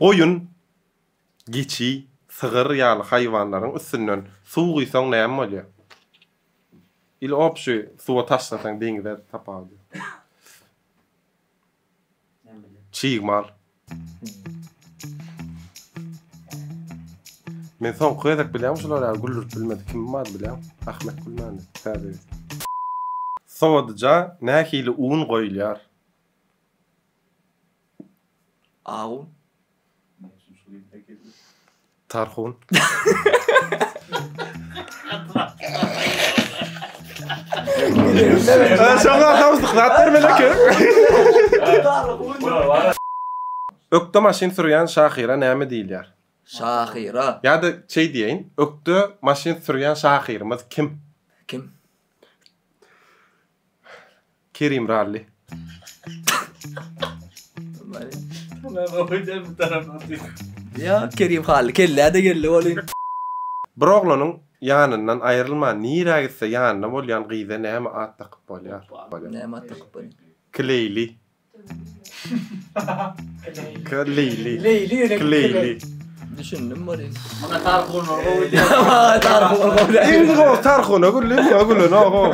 Goýun, geçi, sygyr ýaly haýwanlaryň üstünden suw guýsaň näme bolýar? Ili obşi suwa taşlasaň deňize tapawudy ýok. Çig mal. Men soňky gezek bilýäňmi şular ýaly güldürip bilmedi. Kim bardy bilýäňmi? Ahmet gülmändi. Täze. Sowadyja nähili un goýulýar? Agun. Tarhun. Şoňa samsyk zat bermeli eken. Ökde maşyn sürýän şahyra näme diýilýär? Şahyra. Ýa-da şeý diýeýin, ökde maşyn sürýän şahyrymyz kim? Kim? Kerim Rally. Ýa Kerim Hally kellä-de geldi welin. Bir oglanyň ýanyndan aýrylman nirä gitse ýanynda bolýan gyza näme at dakyp bolýar? Näme at dakyp bolýar? Kleýli. Kleýli. Leýli ýöne Kleýli. Düşündim welin. Muňa tarhunlar gowy diýýär. Tarhun gowy. Iň gowy tarhuna güldi, muňa gülenok.